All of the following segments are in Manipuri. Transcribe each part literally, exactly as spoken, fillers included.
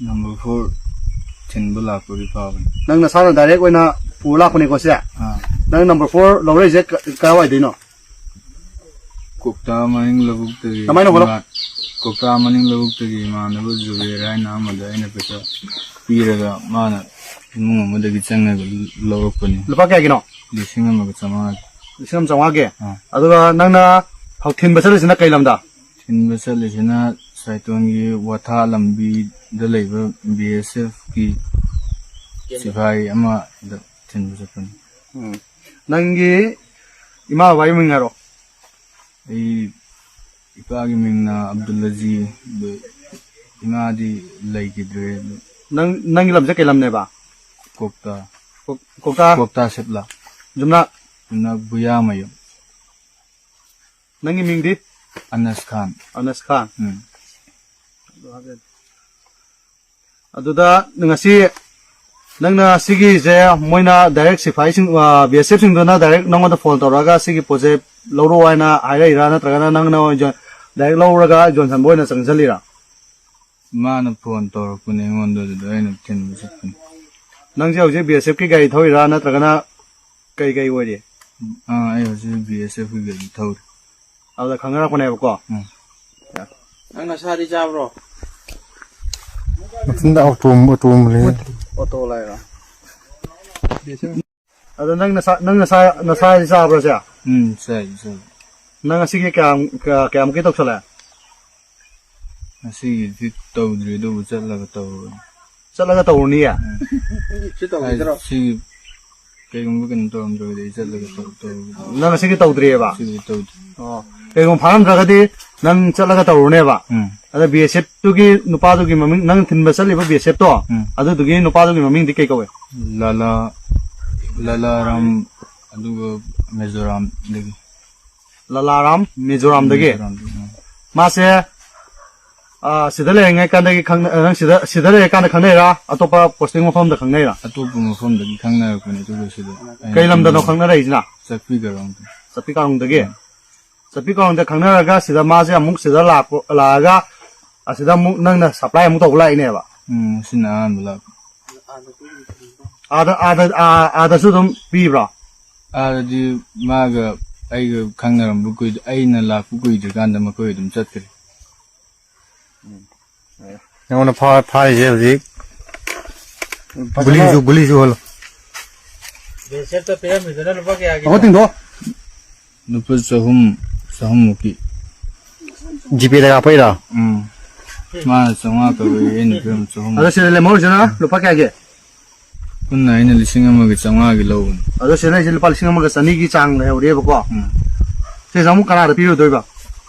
ꯅꯝꯕꯔ ꯐꯣꯔ ꯊꯤꯟꯕ ꯂꯥꯛꯄꯒꯤ ꯐꯥꯕꯅꯤ꯫ ꯅꯪ ꯅꯁꯥꯅ ꯗꯥꯏꯔꯦꯛ ꯑꯣꯏꯅ ꯄꯨꯔ ꯂꯥꯛꯄꯅꯤꯀꯣ ꯁꯦ? ꯑꯥ꯫ ꯅꯪ ꯅꯝꯕꯔ ꯐꯣꯔ ꯂꯧꯔꯛꯏꯁꯦ ꯀ-, ꯀꯥꯏꯋꯥꯏꯗꯩꯅꯣ? ꯀꯣꯛꯇꯥ ꯃꯅꯤꯡ ꯂꯧꯕꯨꯛꯇꯒꯤ ꯀꯃꯥꯏꯅ ꯍꯣꯠꯅ- ꯏꯃꯥ-, ꯀꯣꯛꯇꯥ ꯃꯅꯤꯡ ꯂꯧꯕꯨꯛꯇꯒꯤ ꯏꯃꯥꯟꯅꯕ ꯖꯨꯕꯦꯔ ꯍꯥꯏꯅ ꯑꯃꯗ ꯑꯩꯅ ꯄꯩꯁꯥ ꯄꯤꯔꯒ ꯃꯥꯅ ꯏꯃꯨꯡ ꯑꯃꯗꯒꯤ ꯆꯪꯉꯒ ꯂꯧꯔꯛꯄꯅꯤ꯫ ꯂꯨꯄꯥ ꯀꯌꯥꯒꯤꯅꯣ? ꯂꯤꯁꯤꯡ ꯑꯃꯒ ꯆꯥꯝꯃꯉꯥꯒꯤ꯫ ꯂꯤꯁꯤꯡ ꯑꯃ ꯆꯥꯝꯃꯉꯥꯒꯤ? ꯑꯥ꯫ ꯑꯗꯨꯒ ꯅꯪꯅ ꯍꯧ-, ꯊꯤꯟꯕ ꯆꯠꯂꯤꯁꯤꯅ ꯀꯩ ꯂꯝꯗ? ꯊꯤꯟꯕ ꯆꯠꯂꯤꯁꯤꯅ ꯁꯥꯏꯇꯣꯟꯒꯤ ꯋꯥꯊꯥ ꯂꯝꯕꯤꯗ ꯂꯩꯕ ꯕꯤ ꯑꯦꯁ ꯑꯦꯐꯀꯤ ꯁꯤꯐꯥꯏ ꯑꯃꯗ ꯊꯤꯟꯕ ꯆꯠꯄꯅꯤ꯫ ꯎꯝ꯫ ꯅꯪꯒꯤ ꯏꯃꯥ ꯕꯕꯥꯒꯤ ꯃꯤꯡ ꯍꯥꯏꯔꯣ꯫ ꯑꯩ ꯏꯄꯥꯒꯤ ꯃꯤꯡꯅ ꯑꯕꯗꯨꯜ ꯑꯖꯤ, ꯑꯗꯨ ꯏꯃꯥꯗꯤ ꯂꯩꯈꯤꯗ꯭ꯔꯦ꯫ ꯑꯗꯨ ꯅꯪ, ꯅꯪꯒꯤ ꯂꯝꯁꯦ ꯀꯩ ꯂꯝꯅꯦꯕ? ꯀꯣꯛꯇꯥ꯫ ꯀꯣꯛ-, ꯀꯣꯛꯇꯥ? ꯀꯣꯛꯇꯥ ꯁꯤꯞꯂꯥ꯫ ꯌꯨꯝꯅꯥꯛ? ꯌꯨꯝꯅꯥꯛ ꯕꯨꯌꯥꯃꯌꯨꯝ꯫ ꯅꯪꯒꯤ ꯃꯤꯡꯗꯤ? ꯑꯅꯁ ꯈꯥꯟ꯫ ꯑꯅꯁ ꯈꯥꯟ꯫ ꯎꯝ꯫ ꯑꯗꯨꯗ ꯉꯁꯤ ꯅꯪꯅ ꯁꯤꯒꯤꯁꯦ ꯃꯣꯏꯅ ꯗꯥꯏꯔꯦꯛ ꯁꯤꯐꯥꯏꯁꯤꯡ, ꯑ, ꯕꯤ ꯑꯦꯁ ꯑꯦꯐꯁꯤꯡꯗꯨꯅ ꯗꯥꯏꯔꯦꯛ ꯅꯪꯉꯣꯟꯗ ꯐꯣꯟ ꯇꯧꯔꯛꯑꯒ ꯁꯤꯒꯤ ꯄꯣꯠꯁꯦ ꯂꯧꯔꯛꯑꯣ ꯍꯥꯏꯅ ꯍꯥꯏꯔꯛꯏꯔꯥ, ꯅꯠꯇ꯭ꯔꯒꯅ ꯅꯪꯅ ꯑꯣꯏꯅ ꯗꯥꯏꯔꯦꯛ ꯂꯧꯔꯒ ꯖꯣꯟꯁꯟꯕꯨ ꯑꯣꯏꯅ ꯆꯪꯁꯤꯜꯂꯤꯔꯥ? ꯃꯥꯅ ꯐꯣꯟ ꯇꯧꯔꯛꯄꯅꯦ ꯑꯩꯉꯣꯟꯗ, ꯑꯗꯨꯗ ꯑꯩꯅ ꯊꯤꯟꯕ ꯆꯠꯄꯅꯤ꯫ ꯅꯪꯁꯦ ꯍꯧꯖꯤꯛ ꯕꯤ ꯑꯦꯁ ꯑꯦꯐꯀꯤ ꯒꯥꯔꯤ ꯊꯧꯔꯤꯔꯥ, ꯅꯠꯇ꯭ꯔꯒꯅ ꯀꯩ ꯀꯩ ꯑꯣꯏꯔꯤ? ꯑꯥ, ꯑꯩ ꯍꯧꯖꯤꯛ ꯕꯤ ꯑꯦꯁ ꯑꯦꯐꯀꯤ ꯒꯥꯔꯤ ꯊꯧꯔꯤ꯫ ꯑꯗꯨꯗ ꯈꯪꯅꯔꯛꯄꯅꯦꯕꯀꯣ? ꯎꯝ꯫ ꯅꯪ ꯅꯁꯥꯗꯤ ꯆꯥꯕ꯭ꯔꯣ? ꯃꯊꯟꯗ ꯑꯣꯇꯣ, ꯑꯣꯇꯣ ꯑꯃ ꯂꯩ꯫ ꯑꯣꯇꯣ ꯂꯩꯔꯣ? ꯑꯗꯣ ꯅꯪ ꯅꯁꯥ, ꯅꯪ ꯅꯁꯥ, ꯅꯁꯥꯗꯤ ꯆꯥꯕ꯭ꯔꯣ ꯁꯦ? ꯎꯝ, ꯆꯥꯏ, ꯆꯥꯏ꯫ ꯅꯪ ꯉꯁꯤꯒꯤ ꯀꯌꯥꯝ, ꯀꯌꯥ-, ꯀꯌꯥꯃꯨꯛꯀꯤ ꯇꯧꯁꯜꯂꯦ? ꯉꯁꯤꯒꯤꯗꯤ ꯇꯧꯗ꯭ꯔꯤ, ꯑꯗꯨꯕꯨ ꯆꯠꯂꯒ ꯇꯧꯔꯨꯔꯅꯤ꯫ ꯆꯠꯂꯒ ꯇꯧꯔꯨꯅꯤꯌꯦ? ꯎꯝ꯫ ꯁꯤ ꯇꯧꯈꯤꯗ꯭ꯔꯣ? ꯍꯥꯏꯗꯤ ꯁꯤꯒꯤ ꯀꯩꯒꯨꯝꯕ ꯀꯩꯅꯣ ꯇꯧꯔꯝꯗ꯭ꯔꯒꯗꯤ ꯑꯩ ꯆꯠꯂꯒ ꯇꯧ-, ꯇꯧꯔꯨꯔꯅꯤ꯫ ꯅꯪ ꯉꯁꯤꯒꯤ ꯇꯧꯗ꯭ꯔꯤꯑꯕ? ꯉꯁꯤꯒꯤꯗꯤ ꯇꯧꯗ꯭ꯔꯤ꯫ ꯑꯣ꯫ ꯀꯩꯒꯨꯝꯕ ꯐꯥꯔꯝꯗ꯭ꯔꯒꯗꯤ ꯅꯪ ꯆꯠꯂꯒ ꯇꯧꯔꯨꯅꯦꯕ? ꯎꯝ꯫ ꯑꯗ ꯕꯤ ꯑꯦꯁ ꯑꯦꯐ ꯇꯨꯒꯤ ꯅꯨꯄꯥꯗꯨꯒꯤ ꯃꯃꯤꯡ, ꯅꯪ ꯊꯤꯟꯕ ꯆꯠꯂꯤꯕ ꯕꯤ ꯑꯦꯁ ꯑꯦꯐ ꯇꯣ, ꯎꯝ꯫ ꯑꯗꯨꯗꯨꯒꯤ ꯅꯨꯄꯥꯗꯨꯒꯤ ꯃꯃꯤꯡꯗꯤ ꯀꯩ ꯀꯧꯋꯦ? ꯂꯥꯂꯥ, ꯂꯥꯂꯥꯔꯥꯝ, ꯑꯗꯨꯒ ꯃꯤꯖꯣꯔꯥꯝꯗꯒꯤ꯫ ꯂꯥꯂꯥꯔꯥꯝ, ꯃꯤꯖꯣꯔꯥꯝꯗꯒꯤ? ꯃꯤꯖꯣꯔꯥꯝꯗꯒꯤ, ꯎꯝ꯫ ꯃꯥꯁꯦ, ꯑꯥ, ꯁꯤꯗ ꯂꯩꯔꯤꯉꯩ ꯀꯥꯟꯗꯒꯤ ꯈꯪꯅ-, ꯅꯪ ꯁꯤꯗ, ꯁꯤꯗ ꯂꯩꯔꯀꯥꯟꯗ ꯈꯪꯅꯩꯔꯥ? ꯑꯇꯣꯞꯄ ꯄꯣꯁꯇꯤꯡ ꯃꯐꯝꯗ ꯈꯪꯅꯩꯔꯥ? ꯑꯇꯣꯞꯄ ꯃꯐꯝꯗꯒꯤ ꯈꯪꯅꯔꯛꯄꯅꯦ, ꯑꯗꯨꯒ ꯁꯤꯗ ꯑꯩꯅ ꯀꯩ ꯂꯝꯗꯅꯣ ꯈꯪꯅꯕ꯫ ꯈꯪꯅꯔꯛꯏꯁꯤꯅ? ꯆꯥꯛꯄꯤ ꯀꯥꯔꯣꯡꯗ꯫ ꯆꯥꯛꯄꯤ ꯀꯥꯔꯣꯡꯗꯒꯤ? ꯎꯝ꯫ ꯆꯥꯛꯄꯤ ꯀꯥꯔꯣꯡꯗ ꯈꯪꯅꯔꯒ ꯁꯤꯗ ꯃꯥꯁꯦ ꯑꯃꯨꯛ ꯁꯤꯗ ꯂꯥꯛꯄ, ꯂꯥꯛꯑꯒ ꯑꯁꯤꯗ ꯑꯃꯨꯛ ꯅꯪꯅ ꯁꯄ꯭ꯂꯥꯏ ꯑꯃꯨꯛ ꯇꯧꯕ ꯂꯥꯛꯏꯅꯦꯕ? ꯎꯝ, ꯁꯤꯅ ꯑꯍꯥꯟꯕ ꯂꯥꯛꯄ꯫ ꯑꯥꯗ ꯑꯥꯗ ꯑꯥ- ꯑꯥꯗꯁꯨ ꯑꯗꯨꯝ ꯄꯤꯕ꯭ꯔꯣ? ꯑꯥꯗꯗꯤ ꯃꯥꯒ ꯑꯩꯒ ꯈꯪꯅꯔꯝꯕ ꯀꯨꯏꯗ ꯑꯩꯅ ꯂꯥꯛꯄ ꯀꯨꯏꯗ꯭ꯔꯤꯀꯥꯟꯗ ꯃꯈꯣꯏ ꯑꯗꯨꯝ ꯆꯠꯈ꯭ꯔꯦ꯫ ꯅꯉꯣꯟꯗ ꯐꯥ- ꯐꯥꯔꯤꯁꯦ ꯍꯧꯖꯤꯛ ꯒꯨꯂꯤꯁꯨ ꯒꯨꯂꯤꯁꯨ ꯍꯣꯜꯂꯣ꯫ ꯕꯦꯟꯁꯦꯠꯇ ꯄꯤꯔꯝꯃꯤꯗꯨꯅ ꯂꯨꯄꯥ ꯀꯌꯥꯒꯤ? ꯃꯈꯨꯠ ꯇꯤꯡꯊꯣꯛ꯫ ꯂꯨꯄꯥ ꯆꯍꯨꯝ, ꯆꯍꯨꯝꯃꯨꯛꯀꯤ꯫ ꯖꯤꯄꯦꯗ ꯀꯥꯞꯄꯩꯔꯣ? ꯎꯝ꯫ ꯃꯥꯅ ꯆꯥꯝꯃꯉꯥ ꯀꯛꯂꯛꯏ, ꯑꯩꯅ ꯄꯤꯔꯝꯕ ꯆꯍꯨꯝ꯫ ꯑꯗꯣ ꯁꯤꯗ ꯂꯦꯝꯍꯧꯔꯤꯁꯤꯅ ꯂꯨꯄꯥ ꯀꯌꯥꯒꯤ? ꯄꯨꯟꯅ ꯑꯩꯅ ꯂꯤꯁꯤꯡ ꯑꯃꯒ ꯆꯥꯝꯃꯉꯥꯒꯤ ꯂꯧꯕꯅꯤ꯫ ꯑꯗꯣ ꯁꯤꯗ ꯂꯩꯁꯦ ꯂꯨꯄꯥ ꯂꯤꯁꯤꯡ ꯑꯃꯒ ꯆꯅꯤꯒꯤ ꯆꯥꯡ ꯂꯩꯍꯧꯔꯤꯕꯀꯣ꯫ ꯎꯝ꯫ ꯁꯤꯁꯦ ꯑꯃꯨꯛ ꯀꯅꯥꯗ ꯄꯤꯔꯨꯗꯣꯏꯕ?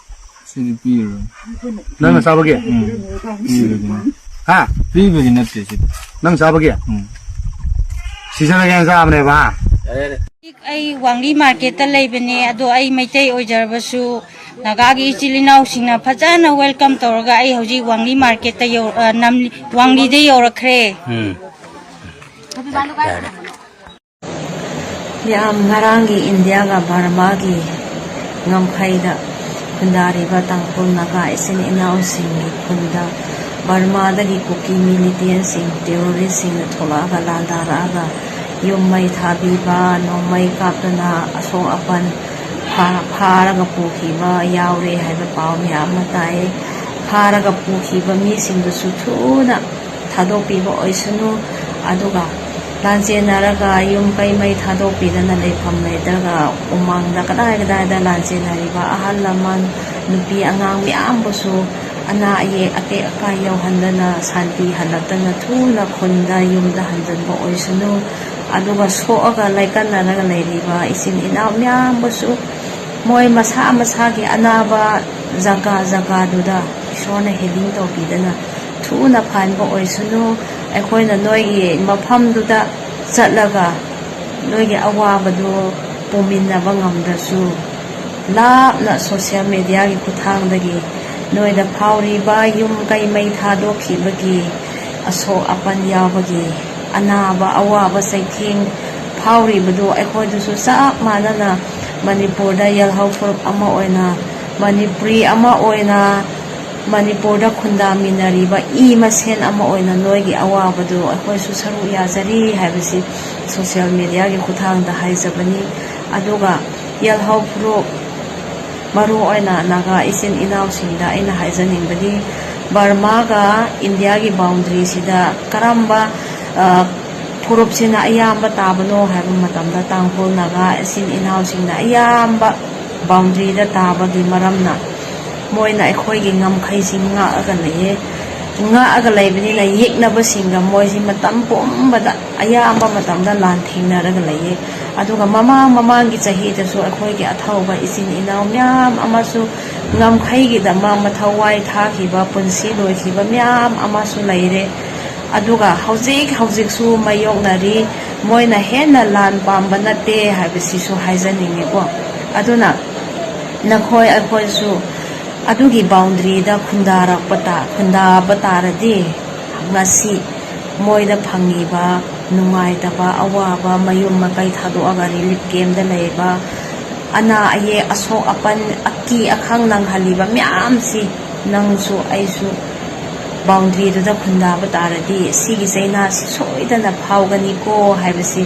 ꯁꯤꯗꯤ ꯄꯤꯔꯨꯔꯣꯏ꯫ ꯅꯪꯅ ꯆꯥꯕꯒꯤ? ꯎꯝ꯫ ꯄꯤꯕꯒꯤꯅꯤ꯫ ꯍꯥ? ꯄꯤꯕꯒꯤ ꯅꯠꯇꯦ ꯁꯤꯗꯤ꯫ ꯅꯪ ꯆꯥꯕꯒꯤ? ꯎꯝ꯫ ꯁꯤꯖꯔꯒꯦꯅ ꯆꯥꯕꯅꯦꯕ, ꯍꯥ? ꯑꯩ ꯋꯥꯡꯂꯤ ꯃꯥꯔꯀꯦꯠꯇ ꯂꯩꯕꯅꯦ, ꯑꯗꯣ ꯑꯩ ꯃꯩꯇꯩ ꯑꯣꯏꯖꯔꯕꯁꯨ ꯅꯥꯒꯥꯒꯤ ꯏꯆꯤꯜ ꯏꯅꯥꯎꯁꯤꯡꯅ ꯐꯖꯅ ꯋꯦꯜꯀꯝ ꯇꯧꯔꯒ ꯑꯩ ꯍꯧꯖꯤꯛ ꯋꯥꯡꯂꯤ ꯃꯥꯔꯀꯦꯠꯇ ꯌꯧ- ꯑ, ꯅꯝꯂꯤ- ꯋꯥꯡꯂꯤꯗ ꯌꯧꯔꯛꯈ꯭ꯔꯦ꯫ ꯌꯥꯝ ꯉꯔꯥꯡꯒꯤ ꯏꯟꯗꯤꯌꯥꯒ ꯕꯔꯃꯥꯒꯤ ꯉꯝꯈꯩꯗ ꯈꯨꯟꯗꯥꯔꯤꯕ ꯇꯥꯡꯈꯨꯜ ꯅꯥꯒꯥ ꯏꯆꯤꯟ ꯏꯅꯥꯎꯁꯤꯡꯒꯤ ꯈꯨꯟꯗ ꯕꯔꯃꯥꯗꯒꯤ ꯀꯨꯀꯤ ꯃꯤꯂꯤꯇꯦꯟꯁꯤꯡ, ꯇꯦꯔꯣꯔꯤꯁꯁꯤꯡꯅ ꯊꯣꯛꯂꯛꯑꯒ ꯂꯥꯟꯗꯥꯔꯛꯑꯒ ꯌꯨꯝ ꯃꯩ ꯊꯥꯕꯤꯕ, ꯅꯣꯡꯃꯩ ꯀꯥꯞꯇꯅ ꯑꯁꯣꯛ ꯑꯄꯟ ꯐꯥ- ꯐꯥꯔꯒ ꯄꯨꯈꯤꯕ ꯌꯥꯎꯔꯦ ꯍꯥꯏꯕ ꯄꯥꯎ ꯃꯌꯥꯝ ꯑꯃ ꯇꯥꯏ꯫ ꯐꯥꯔꯒ ꯄꯨꯈꯤꯕ ꯃꯤꯁꯤꯡꯗꯨꯁꯨ ꯊꯨꯅ ꯊꯥꯗꯣꯛꯄꯤꯕ ꯑꯣꯏꯁꯅꯨ꯫ ꯑꯗꯨꯒ ꯂꯥꯟꯖꯦꯟꯅꯔꯒ ꯌꯨꯝ ꯀꯩ ꯃꯩ ꯊꯥꯗꯣꯛꯄꯤꯗꯅ ꯂꯩꯐꯝ ꯂꯩꯇ꯭ꯔꯒ ꯎꯃꯪꯗ ꯀꯗꯥꯏ ꯀꯗꯥꯏꯗ ꯂꯥꯟꯖꯦꯟꯅꯔꯤꯕ ꯑꯍꯜ ꯂꯃꯟ, ꯅꯨꯄꯤ ꯑꯉꯥꯡ ꯃꯌꯥꯝꯕꯨꯁꯨ ꯑꯅꯥ ꯑꯌꯦꯛ ꯑꯇꯦꯛ ꯑꯀꯥꯏ ꯌꯧꯍꯟꯗꯅ ꯁꯥꯟꯇꯤ ꯍꯜꯂꯛꯇꯅ ꯊꯨꯅ ꯈꯨꯟꯗ ꯌꯨꯝꯗ ꯍꯟꯖꯤꯟꯕ ꯑꯣꯏꯁꯅꯨ꯫ ꯑꯗꯨꯒ ꯁꯣꯛꯑꯒ ꯂꯥꯏꯀꯠꯅꯔꯒ ꯂꯩꯔꯤꯕ ꯏꯆꯤꯟ ꯏꯅꯥꯎ ꯃꯌꯥꯝꯕꯨꯁꯨ ꯃꯣꯏ ꯃꯁꯥ ꯃꯁꯥꯒꯤ ꯑꯅꯥꯕ ꯖꯒꯥ ꯖꯒꯥꯗꯨꯗ ꯏꯁꯣꯔꯅ ꯍꯤꯂꯤꯡ ꯇꯧꯕꯤꯗꯅ ꯊꯨꯅ ꯐꯍꯟꯕ ꯑꯣꯏꯁꯅꯨ꯫ ꯑꯩꯈꯣꯏꯅ ꯅꯣꯏꯒꯤ ꯃꯐꯝꯗꯨꯗ ꯆꯠꯂꯒ ꯅꯣꯏꯒꯤ ꯑꯋꯥꯕꯗꯨ ꯄꯨꯃꯤꯟꯅꯕ ꯉꯝꯗ꯭ꯔꯁꯨ, ꯂꯥꯞꯅ ꯁꯣꯁꯤꯌꯦꯜ ꯃꯦꯗꯤꯌꯥꯒꯤ ꯈꯨꯠꯊꯥꯡꯗꯒꯤ ꯅꯣꯏꯗ ꯐꯥꯎꯔꯤꯕ ꯌꯨꯝ ꯀꯩ ꯃꯩ ꯊꯥꯗꯣꯛꯈꯤꯕꯒꯤ, ꯑꯁꯣꯛ ꯑꯄꯟ ꯌꯥꯎꯕꯒꯤ, ꯑꯅꯥꯕ ꯑꯋꯥꯕ ꯆꯩꯊꯦꯡ ꯐꯥꯎꯔꯤꯕꯗꯨ ꯑꯩꯈꯣꯏꯗꯁꯨ ꯆꯞ ꯃꯥꯟꯅꯅ ꯃꯅꯤꯄꯨꯔꯗ ꯌꯦꯜꯍꯧ ꯐꯨꯔꯨꯞ ꯑꯃ ꯑꯣꯏꯅ, ꯃꯅꯤꯄꯨꯔꯤ ꯑꯃ ꯑꯣꯏꯅ ꯃꯅꯤꯄꯨꯔꯗ ꯈꯨꯟꯗꯥꯃꯤꯟꯅꯔꯤꯕ ꯏ ꯃꯁꯦꯟ ꯑꯃ ꯑꯣꯏꯅ ꯅꯣꯏꯒꯤ ꯑꯋꯥꯕꯗꯨ ꯑꯩꯈꯣꯏꯁꯨ ꯁꯔꯨꯛ ꯌꯥꯖꯔꯤ ꯍꯥꯏꯕꯁꯤ ꯁꯣꯁꯤꯌꯦꯜ ꯃꯦꯗꯤꯌꯥꯒꯤ ꯈꯨꯠꯊꯥꯡꯗ ꯍꯥꯏꯖꯕꯅꯤ꯫ ꯑꯗꯨꯒ ꯌꯦꯜꯍꯧ ꯐꯨꯔꯨꯞ, ꯃꯔꯨ ꯑꯣꯏꯅ ꯅꯥꯒꯥ ꯏꯆꯤꯟ ꯏꯅꯥꯎꯁꯤꯡꯗ ꯑꯩꯅ ꯍꯥꯏꯖꯅꯤꯡꯕꯗꯤ, ꯕꯔꯃꯥꯒ ꯏꯟꯗꯤꯌꯥꯒꯤ ꯕꯥꯎꯟꯗꯔꯤꯁꯤꯗ ꯀꯔꯝꯕ, ꯑ, ꯐꯨꯔꯨꯞꯁꯤꯅ ꯑꯌꯥꯝꯕ ꯇꯥꯕꯅꯣ ꯍꯥꯏꯕ ꯃꯇꯝꯗ, ꯇꯥꯡꯈꯨꯜ ꯅꯥꯒꯥ ꯏꯆꯤꯟ ꯏꯅꯥꯎꯁꯤꯡꯅ ꯑꯌꯥꯝꯕ ꯕꯥꯎꯟꯗꯔꯤꯗ ꯇꯥꯕꯒꯤ ꯃꯔꯝꯅ ꯃꯣꯏꯅ ꯑꯩꯈꯣꯏꯒꯤ ꯉꯝꯈꯩꯁꯤ ꯉꯥꯛꯑꯒ ꯂꯩꯌꯦ꯫ ꯉꯥꯛꯑꯒ ꯂꯩꯕꯅꯤꯅ ꯌꯦꯛꯅꯕꯁꯤꯡꯒ ꯃꯣꯏꯁꯤ ꯃꯇꯝ ꯄꯨꯝꯕꯗ, ꯑꯌꯥꯝꯕ ꯃꯇꯝꯗ ꯂꯥꯟ ꯊꯦꯡꯅꯔꯒ ꯂꯩꯌꯦ꯫ ꯑꯗꯨꯒ ꯃꯃꯥꯡ ꯃꯃꯥꯡꯒꯤ ꯆꯍꯤꯗꯁꯨ ꯑꯩꯈꯣꯏꯒꯤ ꯑꯊꯧꯕ ꯏꯆꯤꯟ ꯏꯅꯥꯎ ꯃꯌꯥꯝ ꯑꯃꯁꯨ ꯉꯝꯈꯩꯒꯤꯗꯃꯛ ꯃꯊꯧꯋꯥꯏ ꯊꯥꯈꯤꯕ, ꯄꯨꯟꯁꯤ ꯂꯣꯏꯈꯤꯕ ꯃꯌꯥꯝ ꯑꯃꯁꯨ ꯂꯩꯔꯦ꯫ ꯑꯗꯨꯒ ꯍꯧꯖꯤꯛ ꯍꯧꯖꯤꯛꯁꯨ ꯃꯥꯌꯣꯛꯅꯔꯤ꯫ ꯃꯣꯏꯅ ꯍꯦꯟꯅ ꯂꯥꯟ ꯄꯥꯝꯕ ꯅꯠꯇꯦ ꯍꯥꯏꯕꯁꯤꯁꯨ ꯍꯥꯏꯖꯅꯤꯡꯉꯤꯀꯣ꯫ ꯑꯗꯨꯅ ꯅꯈꯣꯏ ꯑꯩꯈꯣꯏꯁꯨ ꯑꯗꯨꯒꯤ ꯕꯥꯎꯟꯗꯔꯤꯗ ꯈꯨꯟꯗꯥꯔꯛꯄ ꯇꯥ-, ꯈꯨꯟꯗꯥꯕ ꯇꯥꯔꯗꯤ, ꯉꯁꯤ ꯃꯣꯏꯗ ꯐꯪꯉꯤꯕ ꯅꯨꯡꯉꯥꯏꯇꯕ, ꯑꯋꯥꯕ, ꯃꯌꯨꯝ ꯃꯀꯩ ꯊꯥꯗꯣꯛꯑꯒ ꯔꯤꯂꯤꯐ ꯀꯦꯝꯗ ꯂꯩꯕ, ꯑꯅꯥ ꯑꯌꯦꯛ, ꯑꯁꯣꯛ ꯑꯄꯟ, ꯑꯀꯤ ꯑꯈꯪ ꯅꯪꯍꯜꯂꯤꯕ ꯃꯌꯥꯝꯁꯤ, ꯅꯪꯁꯨ ꯑꯩꯁꯨ ꯕꯥꯎꯟꯗꯔꯤꯗꯨꯗ ꯈꯨꯟꯗꯥꯕ ꯇꯥꯔꯗꯤ, ꯁꯤꯒꯤ ꯆꯩꯅꯥꯁꯤ ꯁꯣꯏꯗꯅ ꯐꯥꯎꯒꯅꯤꯀꯣ ꯍꯥꯏꯕꯁꯤ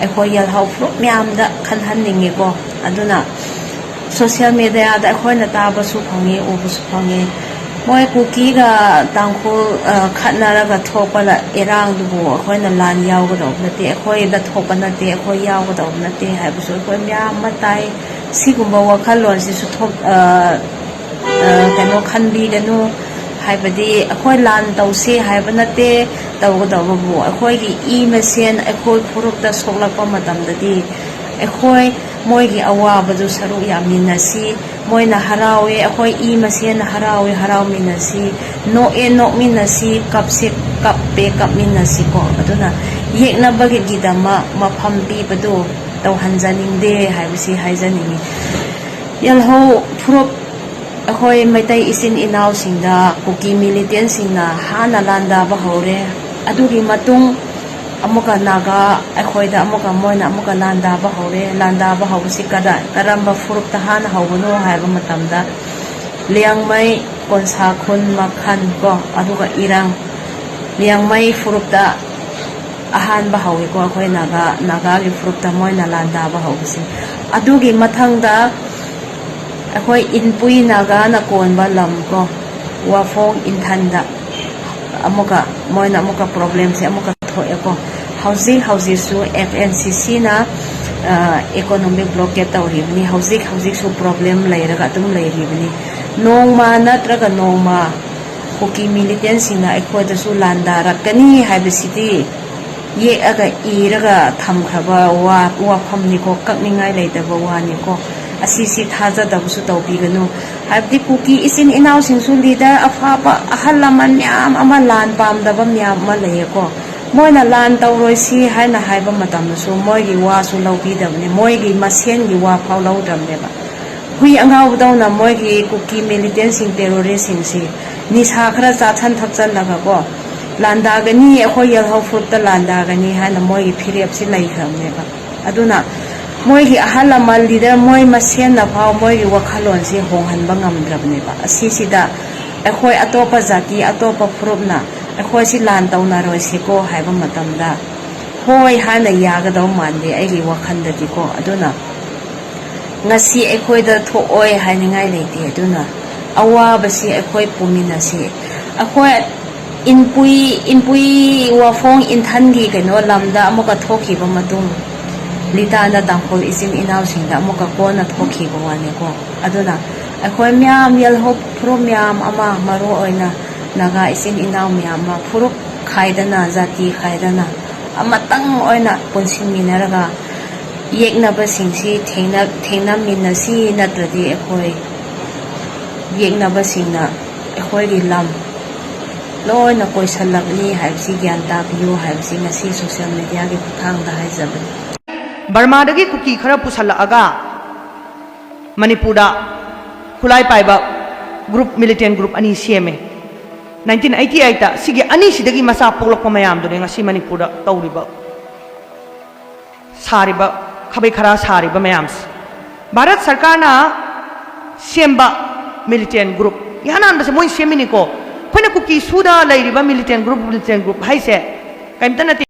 ꯑꯩꯈꯣꯏ ꯌꯦꯜꯍꯧ ꯐꯨꯔꯨꯞ ꯃꯌꯥꯝꯗ ꯈꯟꯍꯟꯅꯤꯡꯉꯦꯀꯣ꯫ ꯑꯗꯨꯅ ꯁꯣꯁꯤꯌꯦꯜ ꯃꯦꯗꯤꯌꯥꯗ ꯑꯩꯈꯣꯏꯅ ꯇꯥꯕꯁꯨ ꯐꯪꯉꯤ, ꯎꯕꯁꯨ ꯐꯪꯉꯤ꯫ ꯃꯣꯏ ꯀꯨꯀꯤꯒ ꯇꯥꯡꯈꯨꯜ, ꯑ, ꯈꯠꯅꯔꯒ ꯊꯣꯛꯄ ꯏꯔꯥꯡꯗꯨꯕꯨ ꯑꯩꯈꯣꯏꯅ ꯂꯥꯟ ꯌꯥꯎꯒꯗꯧꯕ ꯅꯠꯇꯦ, ꯑꯩꯈꯣꯏꯗ ꯊꯣꯛꯄ ꯅꯠꯇꯦ, ꯑꯩꯈꯣꯏ ꯌꯥꯎꯒꯗꯧꯕ ꯅꯠꯇꯦ ꯍꯥꯏꯕꯁꯨ ꯑꯩꯈꯣꯏ ꯃꯌꯥꯝ ꯑꯃ ꯇꯥꯏ꯫ ꯁꯤꯒꯨꯝꯕ ꯋꯥꯈꯜꯂꯣꯟꯁꯤꯁꯨ ꯊꯣꯛ-, ꯑ, ꯑ, ꯀꯩꯅꯣ ꯈꯟꯕꯤꯒꯅꯨ꯫ ꯍꯥꯏꯕꯗꯤ ꯑꯩꯈꯣꯏ ꯂꯥꯟ ꯇꯧꯁꯤ ꯍꯥꯏꯕ ꯅꯠꯇꯦ, ꯇꯧꯒꯗꯧꯕꯕꯨ ꯑꯩꯈꯣꯏꯒꯤ ꯏ ꯃꯁꯦꯟ ꯑꯩꯈꯣꯏ ꯐꯨꯔꯨꯞꯇ ꯁꯣꯛꯂꯛꯄ ꯃꯇꯝꯗꯗꯤ ꯑꯩꯈꯣꯏ ꯃꯣꯏꯒꯤ ꯑꯋꯥꯕꯗꯨ ꯁꯔꯨꯛ ꯌꯥꯃꯤꯟꯅꯁꯤ꯫ ꯃꯣꯏꯅ ꯍꯔꯥꯎꯋꯦ, ꯑꯩꯈꯣꯏ ꯏ ꯃꯁꯦꯟꯅ ꯍꯔꯥꯎꯋꯦ, ꯍꯔꯥꯎꯃꯤꯟꯅꯁꯤ꯫ ꯅꯣꯛꯑꯦ, ꯅꯣꯛꯃꯤꯟꯅꯁꯤ꯫ ꯀꯞꯁꯦ, ꯀꯞꯄꯦ, ꯀꯞꯃꯤꯟꯅꯁꯤꯀꯣ꯫ ꯑꯗꯨꯅ ꯌꯦꯛꯅꯕꯒꯤꯗꯃꯛ ꯃꯐꯝ ꯄꯤꯕꯗꯨ ꯇꯧꯍꯟꯖꯅꯤꯡꯗꯦ ꯍꯥꯏꯕꯁꯤ ꯍꯥꯏꯖꯅꯤꯡꯉꯤ꯫ ꯌꯦꯜꯍꯧ ꯐꯨꯔꯨꯞ ꯑꯩꯈꯣꯏ ꯃꯩꯇꯩ ꯏꯆꯤꯟ ꯏꯅꯥꯎꯁꯤꯡꯗ ꯀꯨꯀꯤ ꯃꯤꯂꯤꯇꯦꯟꯁꯤꯡꯅ ꯍꯥꯟꯅ ꯂꯥꯟꯗꯥꯕ ꯍꯧꯔꯦ꯫ ꯑꯗꯨꯒꯤ ꯃꯇꯨꯡ ꯑꯃꯨꯛꯀ ꯅꯥꯒꯥ ꯑꯩꯈꯣꯏꯗ ꯑꯃꯨꯛꯀ ꯃꯣꯏꯅ ꯑꯃꯨꯛꯀ ꯂꯥꯟꯗꯥꯕ ꯍꯧꯔꯦ꯫ ꯂꯥꯟꯗꯥꯕ ꯍꯧꯕꯁꯤ ꯀꯗꯥ-, ꯀꯔꯝꯕ ꯐꯨꯔꯨꯞꯇ ꯍꯥꯟꯅ ꯍꯧꯕꯅꯣ ꯍꯥꯏꯕ ꯃꯇꯝꯗ, ꯂꯤꯌꯥꯡꯃꯩ, ꯀꯣꯟꯁꯥ ꯈꯨꯟ ꯃꯈꯜ ꯀꯣ, ꯑꯗꯨꯒ ꯏꯔꯥꯡ, ꯂꯤꯌꯥꯡꯃꯩ ꯐꯨꯔꯨꯞꯇ ꯑꯍꯥꯟꯕ ꯍꯧꯋꯤꯀꯣ, ꯑꯩꯈꯣꯏ ꯅꯥꯒꯥ, ꯅꯥꯒꯥꯒꯤ ꯐꯨꯔꯨꯞꯇ ꯃꯣꯏꯅ ꯂꯥꯟꯗꯥꯕ ꯍꯧꯕꯁꯦ꯫ ꯑꯗꯨꯒꯤ ꯃꯊꯪꯗ ꯑꯩꯈꯣꯏ ꯏꯟꯄꯨꯏ ꯅꯥꯒꯥꯅ ꯀꯣꯟꯕ ꯂꯝ ꯀꯣ, ꯋꯥꯐꯣꯡ ꯏꯟꯊꯟꯗ ꯑꯃꯨꯛꯀ ꯃꯣꯏꯅ ꯑꯃꯨꯛꯀ ꯄ꯭ꯔꯣꯕ꯭ꯂꯦꯝꯁꯦ ꯑꯃꯨꯛꯀ ꯊꯣꯛꯑꯦꯀꯣ꯫ ꯍꯧꯖꯤꯛ ꯍꯧꯖꯤꯛꯁꯨ F N C C ꯅ economic blockade ꯇꯧꯔꯤꯕꯅꯤ꯫ ꯍꯧꯖꯤꯛ ꯍꯧꯖꯤꯛꯁꯨ ꯄ꯭ꯔꯣꯕ꯭ꯂꯦꯝ ꯂꯩꯔꯒ ꯑꯗꯨꯝ ꯂꯩꯔꯤꯕꯅꯤ꯫ ꯅꯣꯡꯃ ꯅꯠꯇ꯭ꯔꯒ ꯅꯣꯡꯃ ꯀꯨꯀꯤ ꯃꯤꯂꯤꯇꯦꯟꯁꯤꯡꯅ ꯑꯩꯈꯣꯏꯗꯁꯨ ꯂꯥꯟꯗꯥꯔꯛꯀꯅꯤ ꯍꯥꯏꯕꯁꯤꯗꯤ ꯌꯦꯛꯑꯒ ꯏꯔꯒ ꯊꯝꯈ꯭ꯔꯕ ꯋꯥ, ꯋꯥꯐꯝꯅꯤꯀꯣ, ꯀꯛꯅꯤꯡꯉꯥꯏ ꯂꯩꯇꯕ ꯋꯥꯅꯤꯀꯣ꯫ ꯑꯁꯤꯁꯤ ꯊꯥꯖꯗꯕꯁꯨ ꯇꯧꯕꯤꯒꯅꯨ꯫ ꯍꯥꯏꯕꯗꯤ ꯀꯨꯀꯤ ꯏꯆꯤꯟ ꯏꯅꯥꯎꯁꯤꯡꯁꯨ ꯂꯤꯗꯔ ꯑꯐꯕ ꯑꯍꯜ ꯂꯃꯟ ꯃꯌꯥꯝ ꯑꯃ, ꯂꯥꯟ ꯄꯥꯝꯗꯕ ꯃꯌꯥꯝ ꯑꯃ ꯂꯩꯌꯦꯀꯣ꯫ ꯃꯣꯏꯅ ꯂꯥꯟ ꯇꯧꯔꯣꯏꯁꯤ ꯍꯥꯏꯅ ꯍꯥꯏꯕ ꯃꯇꯝꯗꯁꯨ ꯃꯣꯏꯒꯤ ꯋꯥꯁꯨ ꯂꯧꯕꯤꯗꯕꯅꯤ, ꯃꯣꯏꯒꯤ ꯃꯁꯦꯟꯒꯤ ꯋꯥ ꯐꯥꯎ ꯂꯧꯗ꯭ꯔꯕꯅꯦꯕ꯫ ꯍꯨꯏ ꯑꯉꯥꯎꯕꯗꯧꯅ ꯃꯣꯏꯒꯤ ꯀꯨꯀꯤ ꯃꯤꯂꯤꯇꯦꯟꯁꯤꯡ, ꯇꯦꯔꯣꯔꯤꯁꯁꯤꯡꯁꯤ ꯅꯤꯁꯥ ꯈꯔ ꯆꯥꯁꯟ ꯊꯛꯆꯜꯂꯒ ꯀꯣ, ꯂꯥꯟꯗꯥꯒꯅꯤ, ꯑꯩꯈꯣꯏ ꯌꯦꯜꯍꯧ ꯐꯨꯔꯨꯞꯇ ꯂꯥꯟꯗꯥꯒꯅꯤ ꯍꯥꯏꯅ ꯃꯣꯏꯒꯤ ꯐꯤꯔꯦꯞꯁꯤ ꯂꯩꯈ꯭ꯔꯕꯅꯦꯕ꯫ ꯑꯗꯨꯅ ꯃꯣꯏꯒꯤ ꯑꯍꯜ ꯂꯃꯟ ꯂꯤꯗꯔ ꯃꯣꯏ ꯃꯁꯦꯟꯅ ꯐꯥꯎ ꯃꯣꯏꯒꯤ ꯋꯥꯈꯜꯂꯣꯟꯁꯤ ꯍꯣꯡꯍꯟꯕ ꯉꯝꯗ꯭ꯔꯕꯅꯦꯕ꯫ ꯑꯁꯤꯁꯤꯗ ꯑꯩꯈꯣꯏ ꯑꯇꯣꯞꯄ ꯖꯥꯇꯤ, ꯑꯇꯣꯞꯄ ꯐꯨꯔꯨꯞꯅ ꯑꯩꯈꯣꯏꯁꯤ ꯂꯥꯟ ꯇꯧꯅꯔꯣꯏꯁꯤꯀꯣ ꯍꯥꯏꯕ ꯃꯇꯝꯗ, ꯍꯣꯏ ꯍꯥꯏꯅ ꯌꯥꯒꯗꯧ ꯃꯥꯟꯗꯦ ꯑꯩꯒꯤ ꯋꯥꯈꯜꯗꯗꯤꯀꯣ꯫ ꯑꯗꯨꯅ ꯉꯁꯤ ꯑꯩꯈꯣꯏꯗ ꯊꯣꯛꯑꯣꯏ ꯍꯥꯏꯅꯤꯡꯉꯥꯏ ꯂꯩꯇꯦ꯫ ꯑꯗꯨꯅ ꯑꯋꯥꯕꯁꯤ ꯑꯩꯈꯣꯏ ꯄꯨꯃꯤꯟꯅꯁꯤ꯫ ꯑꯩꯈꯣꯏ ꯏꯟꯄꯨꯏ, ꯏꯟꯄꯨꯏ ꯋꯥꯐꯣꯡ ꯏꯟꯊꯟꯒꯤ ꯀꯩꯅꯣ ꯂꯝꯗ ꯑꯃꯨꯛꯀ ꯊꯣꯛꯈꯤꯕ ꯃꯇꯨꯡ, ꯂꯤꯇꯥꯟꯗ ꯇꯥꯡꯈꯨꯜ ꯏꯆꯤꯟ ꯏꯅꯥꯎꯁꯤꯡꯗ ꯑꯃꯨꯛꯀ ꯀꯣꯟꯅ ꯊꯣꯛꯈꯤꯕ ꯋꯥꯅꯤꯀꯣ꯫ ꯑꯗꯨꯅ ꯑꯩꯈꯣꯏ ꯃꯌꯥꯝ, ꯌꯦꯜꯍꯧ ꯐꯨꯔꯨꯞ ꯃꯌꯥꯝ ꯑꯃ, ꯃꯔꯨ ꯑꯣꯏꯅ ꯅꯥꯒꯥ ꯏꯆꯤꯟ ꯏꯅꯥꯎ ꯃꯌꯥꯝ ꯑꯃ, ꯐꯨꯔꯨꯞ ꯈꯥꯏꯗꯅ, ꯖꯥꯇꯤ ꯈꯥꯏꯗꯅ, ꯑꯃꯇꯪ ꯑꯣꯏꯅ ꯄꯨꯟꯁꯤꯟꯃꯤꯟꯅꯔꯒ ꯌꯦꯛꯅꯕꯁꯤꯡꯁꯤ ꯊꯦꯡꯅ-, ꯊꯦꯡꯅꯃꯤꯟꯅꯁꯤ, ꯅꯠꯇ꯭ꯔꯗꯤ ꯑꯩꯈꯣꯏ ꯌꯦꯛꯅꯕꯁꯤꯡꯅ ꯑꯩꯈꯣꯏꯒꯤ ꯂꯝ ꯂꯣꯏꯅ ꯀꯣꯏꯁꯜꯂꯕꯅꯤ ꯍꯥꯏꯕꯁꯤ ꯒ꯭ꯌꯥꯟ ꯇꯥꯕꯤꯌꯨ ꯍꯥꯏꯕꯁꯤ ꯉꯁꯤ social media ꯒꯤ ꯈꯨꯠꯊꯥꯡꯗ ꯍꯥꯏꯖꯕꯅꯤ꯫ ꯕꯔꯃꯥꯗꯒꯤ ꯀꯨꯀꯤ ꯈꯔ ꯄꯨꯁꯜꯂꯛꯑꯒ ꯃꯅꯤꯄꯨꯔꯗ ꯈꯨꯠꯂꯥꯏ ꯄꯥꯏꯕ group, militant group ꯑꯅꯤ ꯁꯦꯝꯃꯦ꯫ Nineteen eighty eight ꯇ ꯁꯤꯒꯤ ꯑꯅꯤꯁꯤꯗꯒꯤ ꯃꯆꯥ ꯄꯣꯛꯂꯛꯄ ꯃꯌꯥꯝꯗꯨꯅꯤ ꯉꯁꯤ ꯃꯅꯤꯄꯨꯔꯗ ꯇꯧꯔꯤꯕ, ꯁꯥꯔꯤꯕ, ꯈꯥꯕꯩ ꯈꯔꯥ ꯁꯥꯔꯤꯕ ꯃꯌꯥꯝꯁꯦ꯫ ꯚꯥꯔꯠ ꯁꯔꯀꯥꯔꯅ ꯁꯦꯝꯕ militant group, ꯏꯍꯥꯟ ꯍꯥꯟꯕꯁꯦ ꯃꯣꯏ ꯁꯦꯝꯃꯤꯅꯤꯀꯣ꯫ ꯑꯩꯈꯣꯏꯅ ꯀꯨꯀꯤ ꯁꯨꯗ ꯂꯩꯔꯤꯕ militant group, militant group ꯍꯥꯏꯁꯦ ꯀꯩꯝꯇ ꯅꯠꯇꯦ꯫